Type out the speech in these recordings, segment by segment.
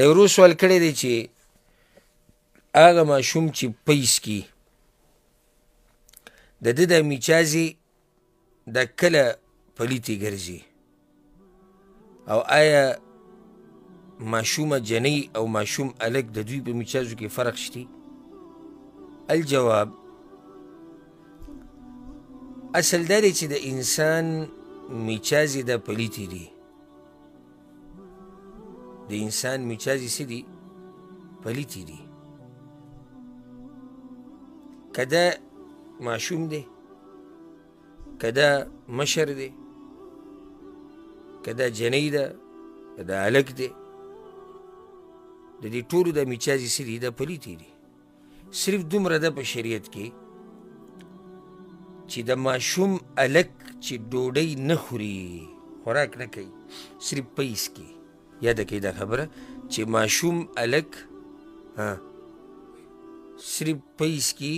دا یو ورور سوال کړی دی چې هغه ماشوم چې پیس کي د ده دا میچازې دا کله پلیتې ګرځي، او آیا ماشومه جنۍ او ماشوم هلک د دوی په میچازو کې فرق شته؟ الجواب، اصل دا دی چې د انسان میچازې دا پلیتې دي. د انسان میچازې څه دي؟ پلیتې دي. که دا ماشوم دی، که دا مشر دی، که دا جنۍ ده، که دا هلک دی، د دې ټولو دا میچازې څه دي؟ دا پلیتې دي. صرف دومره ده په شریعت کې چې د ماشوم هلک چې ډوډۍ نه خوري، خوراک نه کوي، صرف پیس کې، یاده کړئ دا خبره چې ماشوم هلک صرف پیس کې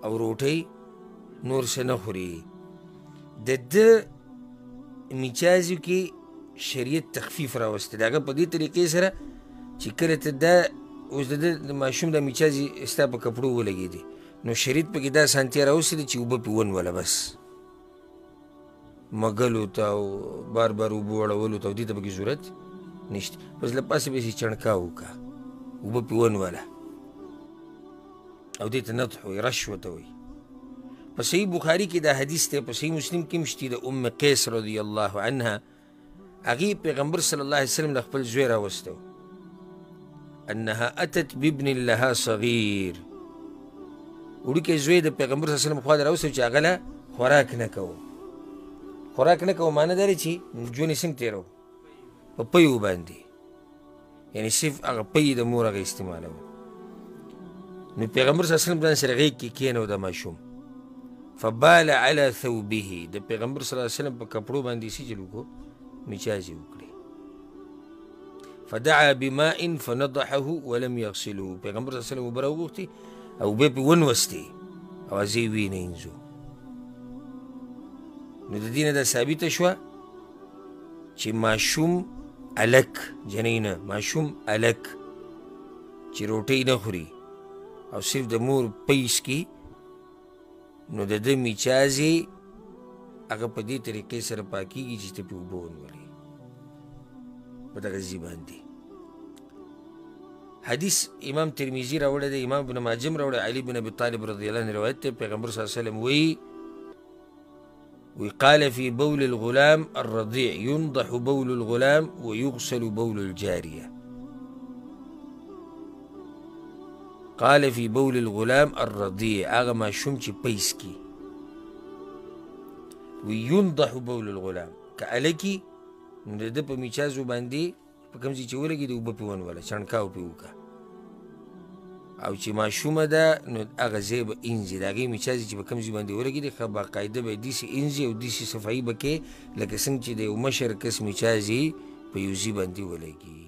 او روټۍ نور څه نه خوري، د ده میچازو کې شریعت تخفیف راوستی د هغه په دې طریقې سره چې کله ته دا اوس د ده د ماشوم دا میچازې ستا په کپړو ولګېدې، نو شریعت پکې دا اسانتیا راوستې ده چې اوبه پې ونوله، بس مګلو ته او بار بار اوبو اړولو ته او دې ته پکې ضرورت نشته. بس له پاسه به یې چڼکا وکړه، اوبه پې ونوله، او دې ته نضح وایي، رش ورته وایي. په صحیح بخاري کې دا حدیث دی، په صحیح مسلم کې هم شته، د ام قیس رضی الله عنها، هغې پیغمبر صلی الله علیه وسلم له خپل زوی راوستی و، انها اتت بابن لها صغیر، وړوکی زوی د پیغمبر صلی الله علیه وسلم خوا ته راوستی چې هغه له خوراک نه کوو. خوراک نه کوو معنی دا دی چې ژوند یې څنګه تېروو؟ په پیو باندې، یعنې صرف هغه پی د مور هغه استعمالوو. نو پیغمبر صلی الله علیه وسلم ځان سره غېږ کې کښېنو د ماشوم، فبال علی ثوبه، د پیغمبر صلی الله علیه وسلم په کپړو باندې څه چل وکړو؟ میچازې وکړې. فدعا بماء فنضحه ولم یغسله، پیغمبر صلی الله علیه وسلم اوبه راوغوښتې او اوبه یې پرې ونوستې او هغه یې ویې نه. نو د دې نه دا ثابته شوه چې ماشوم هلک، جنۍ نه، ماشوم هلک چې روټۍ نه خوري او صرف د مور پیس کې، نو د ده میچازې هغه په دې طریقې سره پاکېږي چې ته پرې اوبه ونولې په دغه ځای باندې. حدیث امام ترمذي راوړی دی، امام ابن ماجه هم راوړی، علي بن ابي طالب رضی الله عنه روایت دی، پیغمبر صلی الله علیه وسلم وایي، وقال في بول الغلام الرضيع ينضح بول الغلام ويغسل بول الجارية. قال في بول الغلام الرضيع، هغه ماشوم چې پیس کي، وينضح بول الغلام، که هلکي نو د ده په میچازو باندې په کوم ځای چې ولګېدې اوبه پرې ونوله، چڼکاو پرې وکړه، او چې ماشومه ده نو هغه ځای به اینځي، د هغې میچازې چې په کوم ځای باندې ولګېدې ښه باقاعده به یې داسې اینځي او داسې صفایي به کوې لکه څنګه چې د یو مشر کس میچازې په یو ځای باندې ولګي.